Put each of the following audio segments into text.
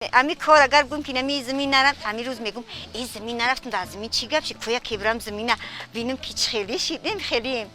Ами кор агар гум ки нами замин нарафт, ами рӯз мегум, э замин нарафтам, дар замин чӣ гап шид, кӯя кебрам замина бинам ки чӣ хеле шидем хелием.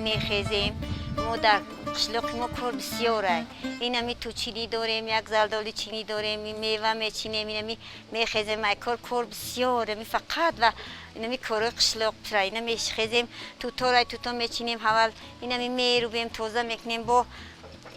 Мехезем, мо дар қишлоқи мо кор бисёрай. Инами тучинӣ дорем, як зардоли чинӣ дорем, мева мечинем, инами мехезем, ай кор кор бисёр, ами фақат ва инами корои қишлоқ тра, ина мехезем, туторай туто мечинем, ҳавал инами мерубем, тоза мекунем, бо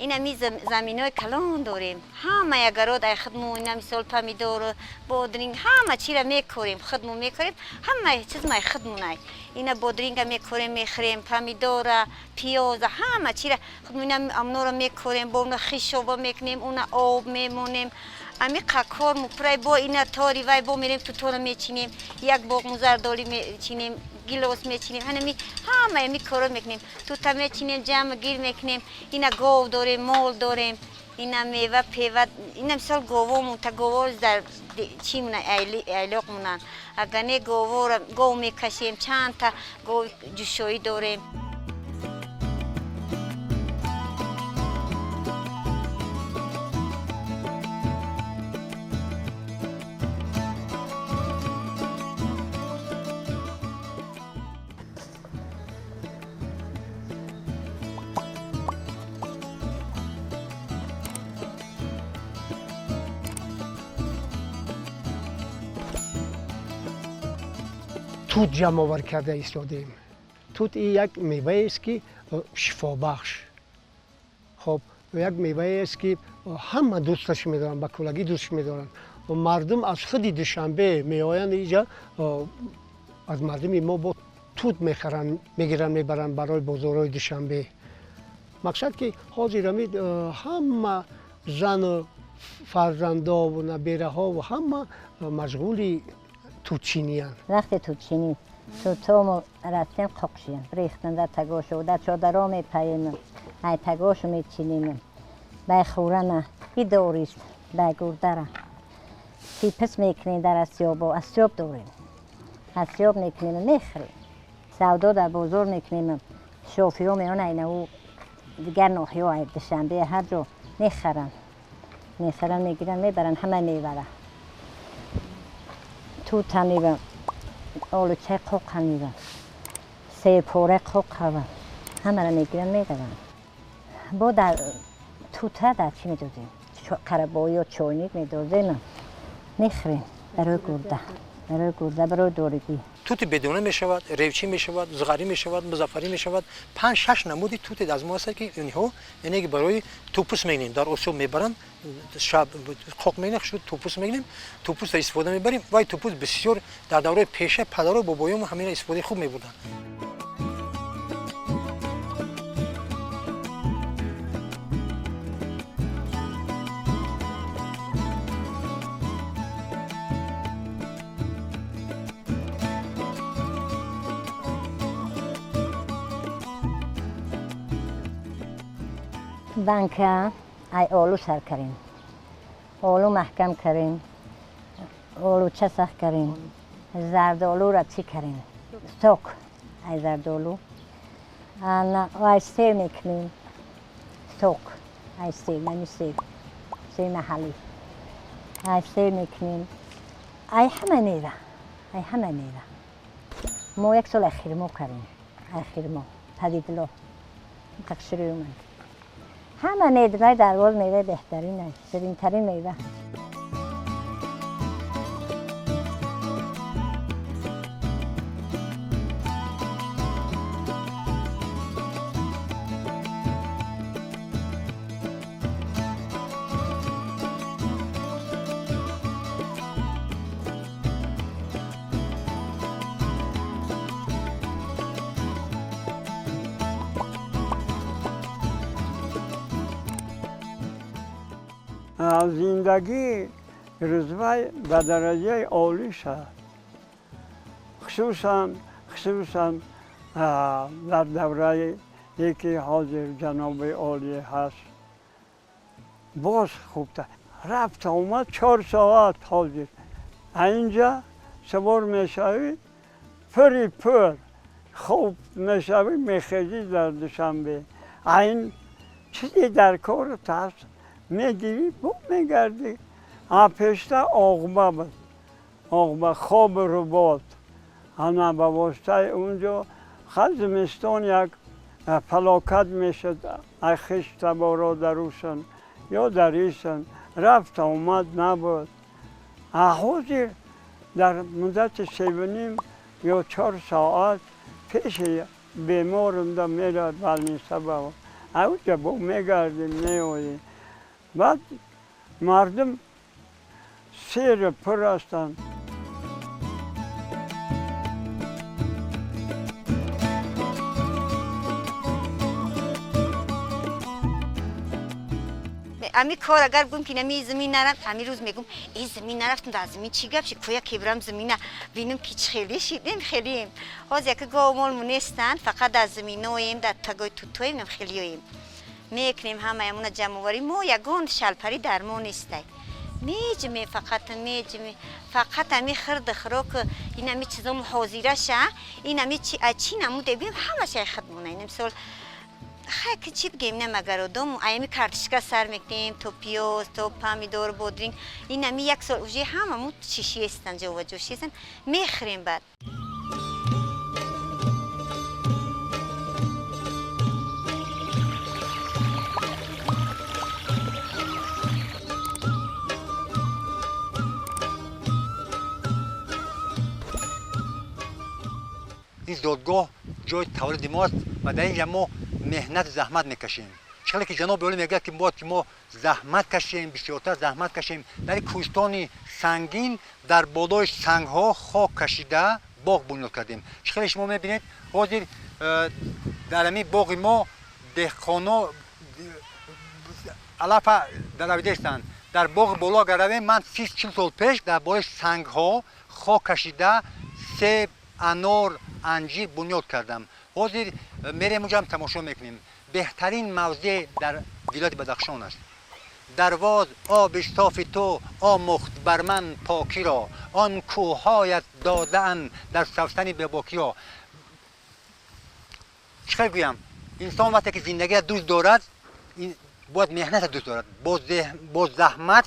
инами заминои калон дорем. Ҳама ягарод ай худмон, ина мисол помидор, бодринг, ҳама чира мекорем, худмон мекорем, ҳама чиз май худмонай. Ина бодринга мекорем, мехӯрем, помидора, пиёза, ҳама чира худмон ина амнора мекорем, бо уна хишоба мекунем, уна об мемонем. Ами кор мупурай бо ина тори вай бо мерем тутора мечинем, як боғ музардолӣ мечинем, гилос мечинем, ҳанами ҳама ами коро мекунем, тута мечинем, ҷамъ гир мекунем, ина гов дорем, мол дорем, ина мева пева, ина мисол говомон та гово дар чӣ мона айлоқ монанд, агар не говора гов мекашем, чандта гов ҷӯшоӣ дорем. Тут ҷамъоварӣ карда истодаем. Тут як меваест ки шифобахш. Хоб, як меваест ки ҳама дӯсташ медоранд, ба куллагӣ дӯстш медоранд. Мардум аз худи Душанбе меоянд инҷа, аз мардуми мо бо тут мехаранд, мегиранд, мебаранд барои бозорҳои Душанбе. Мақсад ки ҳозир ами ҳама зану фарзандову набераҳову ҳама машғули тутчиниянд. Вақте тутчинӣ тутомо рафтем қоқшиям, рехтан дар тагошу, дар чодаро мепаем, ай тагошу мечинем, бай хӯрана и дорист, бай гурдара. Сипас мекунем дар асёбо, асёб дорем. Асёб мекунем, мехӯрем. Савдо дар бозор мекунем, шофиҳо меоянд айна ӯ дигар ноҳияҳо, ай Душанбе ҳар ҷо мехаранд. Мехаранд, мегиранд, мебаранд ҳама мевара. Тута мева, олучаи қоқа мева, себпораи қоқава, ҳамаро мегиранд, мераванд. Бо дар тута дар чӣ медозем? Қарабоё чойник медозем, мехӯрем барои гурда, барои гурда, барои доригӣ. Тути бедона мешавад, ревчӣ мешавад, зуғарӣ мешавад, музаффарӣ мешавад. 5-6 намуди тути аз мо ҳастад ки инҳо яъне ки барои тупус мегирем, дар осиё мебаранд, шаб қоқ мегирем, шуд тупус мегирем, тупусро истифода мебарем. Вай тупус бисёр дар давраи пеша падару бобоён ҳаминро истифодаи хуб мебурданд. Банка ай олу сар кардем, олу маҳкам кардем, олуча сах кардем, зардолура чӣ кардем, сок ай зардолу, ай сер мекунем, сок ай сер, нами сер, сер маҳаллӣ, ай сер мекунем, ай ҳама мева, ай ҳама мева. Мо як сол ай хирмо кардем, ай хирмо, падидло, тақшири омад. Ҳама медунай дарвоз меваи беҳтарин аст, ширинтарин мева. Зиндагӣ рӯзвай ба дараҷаи олӣ шуд. Хусусан дар даврае ки ҳозир ҷаноби олӣ ҳаст, боз хубтар. Рафта омад 4 соат ҳозир. Инҷа савор мешавӣ, пури пур хоб мешавӣ, мехезӣ дар Душанбе. Айн чизе дар корат ҳаст, мегирӣ, бо мегардӣ. А пешта оғба буд, оғба хоби рубот. Ана ба воситаи унҷо хай зимистон як фалокат мешуд, ай хиш таборо дарушан ё дарисан, рафта омад набуд. А ҳозир дар муддати 3.5 ё 4 соат пеши беморунда мерад больница ба, ауҷа бо мегардем, меоем. Баъд мардум сери пур ҳастанд. Ами кор агар гум ки нами замин нарам, ами рӯз мегум, э, замин нарафтам, дар замин чӣ гап ши, кӯя кебрам, замина бинам ки чӣ хеле шидем, хелием. Ҳозир яка гов молму нестанд, фақат дар заминоем, дар тагои тутоем, нам хелиёем. Мекунем ҳамаямона ҷамъоварӣ, мо ягон шалпарӣ дар мо нестай. Меҷме, фақат меҷме, фақат ами хирду хӯрок, ин ами чизо ҳозираша, ин ами чӣ намуде бигем, ҳамаша хидмона. Ин мисол хай ки чӣ бигем, на магар одом аями картошка сар мекунем, то пиёз, то помидор, бодринг, ин ами як сол уже ҳамаму чишиестан, ҷоваҷо шиестан, мехӯрем баъд. Ин зодгоҳ ҷои таваллуди мо аст ва дар ин ҷа мо меҳнату заҳмат мекашем. Чӣ хеле ки ҷаноби олӣ мегӯяд, ки бояд ки мо заҳмат кашем, бисёртар заҳмат кашем. Дар ин кӯҳистони сангин дар болои сангҳо хок кашида боғ бунёд кардем. Чӣ хеле шумо мебинед, ҳозир дар ҳамин боғи мо деҳқоно алафа даравидаистанд. Дар боғи боло агар равем, ман 30-40 сол пеш дар болои сангҳо хок кашида себ, анор, анҷир бунёд кардам. Ҳозир мерем унҷам тамошо мекунем. Беҳтарин мавзеъ дар вилояти Бадахшон аст. Дарвоз оби софи ту омӯхт бар ман покиро, он кӯҳҳоят додаанд дар савсани бебокиро. Чӣ хел гӯям, инсон вақте ки зиндагиро дӯст дорад, бояд меҳнатро дӯст дорад. Бо заҳмат,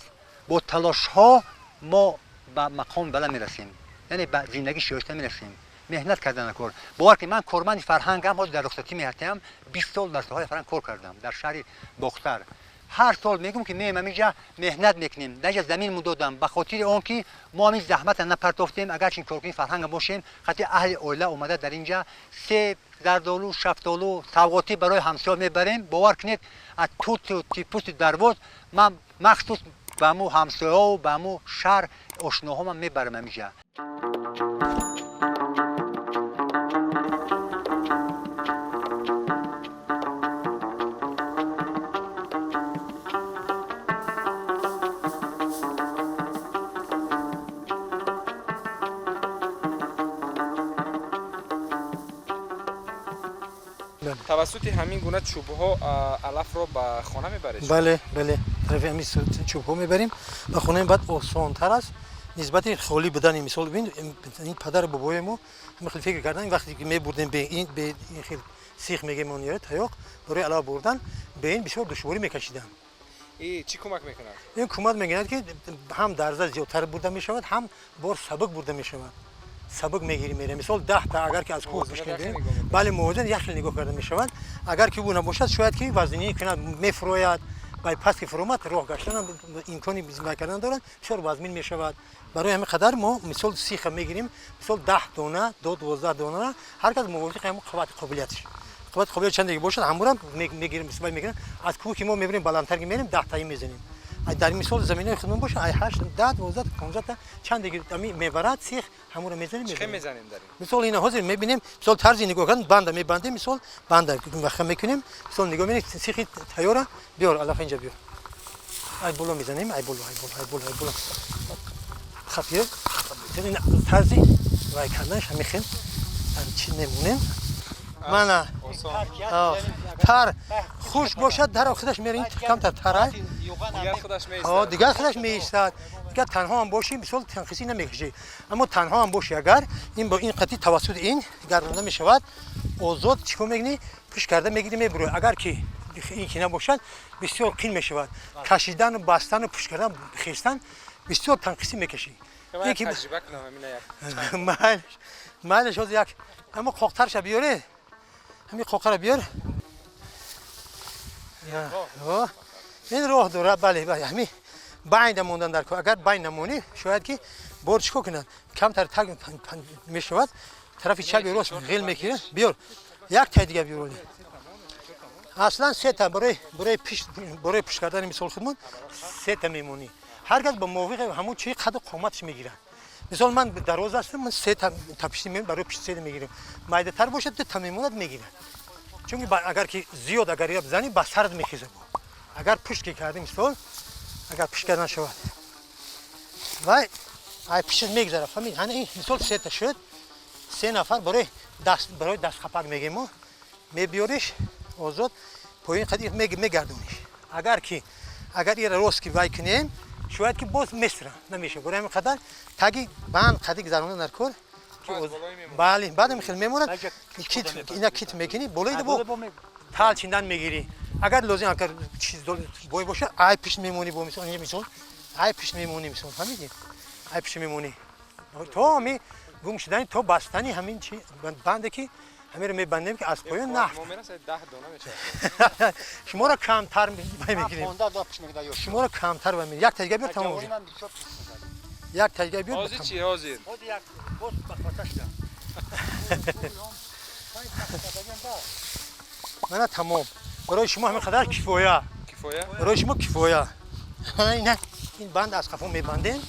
бо талошҳо мо ба мақоми баланд мерасем, яъне ба зиндагӣ шоиста мерасем. Меҳнат кардан кор. Бовар кунед, ман корманди фарҳангам, ҳозир дар рухсатӣ меҳатиям, 20 сол дар соҳаи фарҳанг кор кардам дар шаҳри Бохтар. Ҳар сол мегӯм ки меоем ҳаминҷа, меҳнат мекунем. Дар инҷа замин додам ба хотири он ки мо ҳамин заҳматро напартофтем, агарчи коркуни фарҳанг бошем, хати аҳли оила омада дар инҷа себ, зардолу, шафтолу савғотӣ барои ҳамсоя мебарем. Бовар кунед, аз туту типусу дарвоз ман махсус ба ҳаму ҳамсояҳову ба ҳаму шаҳр ошноҳо ман мебарам ҳаминҷа. Тавассути ҳамин гуна чӯбҳо алафро ба хона мебаред? Бале, тарафи ҳамин чӯбҳо мебарем ба хона, баъд осонтар аст нисбати холӣ будани. Мисол бин, ин падару бобои мо ҳама хел фикр кардан, вақте ки мебурдем бе ин, бе ин хел сих мегем он ё таёқ барои алаф бурдан, бе ин бисёр душворӣ мекашиданд. И чӣ кӯмак мекунад? Ин кӯмак мекунад, ки ҳам дарза зиёдтар бурда мешавад, ҳам бор сабук бурда мешавад. Сабук мегирӣ, мерем. Мисол, 10 та агар ки аз кӯҳ пушкем, бале, мувозин як хел нигоҳ карда мешавад. Агар ки ӯ набошад, шояд ки вазнинӣ кунад, мефурояд. Бай пас ки фуромад, роҳ гаштан имкони зинда кардан дорад, бисёр вазмин мешавад. Барои ҳамин қадар мо мисол сиха мегирем, мисол 10 дона до 12 дона, ҳар кас мувофиқи ҳамон қуввати қобилиятш, қуввати қобилият чанде бошад, ҳамура мегирем, мегирем. Аз кӯҳ ки мо мебирем, баландтар ки мерем, 10 таи мезанем. Дар мисол заминаи худмон боша, ай 8, 10, 12, 15 та чанде ами мебарад сих, ҳамура мезанем. Чӣ мезанем дар ин? Мисол, ина ҳозир мебинем, мисол тарзи нигоҳ кардан, банда мебандем, мисол банда ваха мекунем, мисол нигоҳ мекунем, сихи тайёра биёр, алафа инҷа биёр. Ай боло мезанем, ай боло, ай боло, ай боло, ай боло. Хафир, ин тарзи вай карданаш ҳамин хел чӣ мемонем. Мана тар хушк бошад, дар худаш мерин, камтар тарай. Дигар худаш меистад. Дигар танҳо ҳам бошӣ, мисол танқисӣ намекашӣ. Аммо танҳо ҳам бошӣ, агар ин бо ин қатъи тавассути ин гардонда мешавад, озод чӣ кор мекунӣ? Пушт карда мегирӣ, мебурӣ. Агар ки ин ки набошад, бисёр қин мешавад. Кашидану бастану пушт кардан, хестан бисёр танқисӣ мекашӣ. Майлаш, ҳозир як аммо қоқтарша биёре, ҳамин қоқара биёр. Ин роҳ дорад, бале, бале, ҳамин байнда мондан дар кор. Агар байн намонӣ, шояд ки бор чӣ кор кунад, камтар таг мешавад, тарафи чапи рост ғел мекунад. Биёр як тай дига биёр. Аслан сета барои пушт кардани мисол худмон сета мемонӣ. Ҳар кас ба мувофиқи ҳамон чии қаду қоматаш мегирад. Мисол ман дароз ҳастам, ман се та пишти барои пишт се мегирам. Майдатар бошад, ду та мемонад, мегирад. Чунки агар ки зиёд агар я бизанӣ, ба сард мехезад. Агар пушт ки кардӣ, мисол агар пушт кардан шавад, вай ай пишт мегзарад. Фаҳмид? Ҳана ин мисол сета шуд, се нафар барои даст, барои дастқапак мегем мо, мебиёриш озод поён қади мегардониш. Агар ки агар ира рост ки вай кунем, шояд ки боз месра намешавад. Барои ҳамин қадар таги банд қади гузаронда дар кор. Бале, баъдам хел мемонад. Ина кит мекунӣ, болои бо тал чиндан мегирӣ. Агар лозим, агар чиз бой бошад, ай пишт мемонӣ, бо мисол, мисол ай пишт мемонӣ, мисол, фаҳмидӣ? Ай пишт мемонӣ то ҳами гум шудани, то бастани ҳамин чи банде ки ҳамеро мебандем, ки аз поён нафт шуморо камтар мегирем, шуморо камтар. Як таҷриба биёр, тамом, як таҷриба биёр. Ҳозир чи, ҳозир? Мана тамом, барои шумо ҳамин қадар кифоя, барои шумо кифоя. Ин банд аз қафо мебандем.